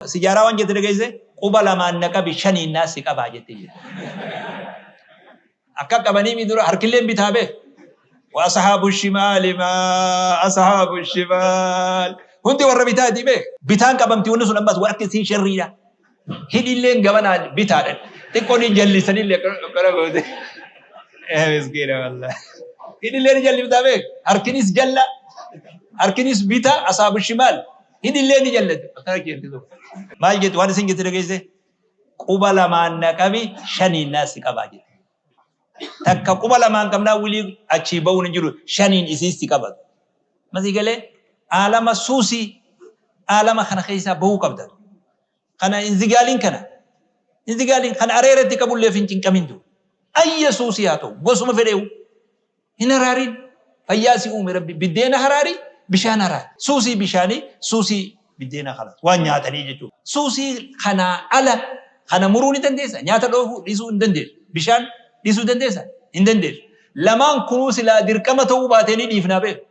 Sijaaraa waan jette dhageesse, quba lamaan na qabi, shaniin naa si qabaa jette jette. Akka qabanii mi dura harkilleen bitaa beek. Wa asxaabu shimaali maa asxaabu shimaal. Hundi warra bitaati beek. Bitaan qabamti wanni sun ammas waan akka isiin sharriidha. Hidhiilleen gamanaan bitaadha. Xiqqoo ni jallisanillee akkana goote. Miskiina wallahi. Hidhiillee ni jalliftaa beek. Harkinis jalla. Harkinis bitaa, asxaabu shimaal. Hidhiillee ni jallatu. Akkana jetti tokko. Maal jetti waan isin jette dhageesse? Quba lamaan na qabi, shaniin naa si qabaa jette. Takka quba lamaan qabnaa wilii achii ba'uun hin jiru, shaniin isiis si qabatu. Masii galee aalama suusii aalama kana keessaa bahuu qabda. Kana inzigaaliin kana inzigaaliin kana areeratti qabulleef hin cinqamin jiru. Ayya suusii haa ta'u gosuma fedheewu. Hin haraarin. Fayyaa si uume Rabbi. Biddeena haraari, bishaan haraari. Suusii bishaanii, suusii biddeenaa kalaas. Waan nyaatanii jechuudha. Suusii kanaa ala kana muruu ni dandeessa? Nyaata dhoofuu dhiisuu hin dandeessu. Bishaan dhiisuu dandeessa? Hin dandeessu. Lamaan kunuu silaa dirqama ta'uu baatee ni dhiifnaa beeku.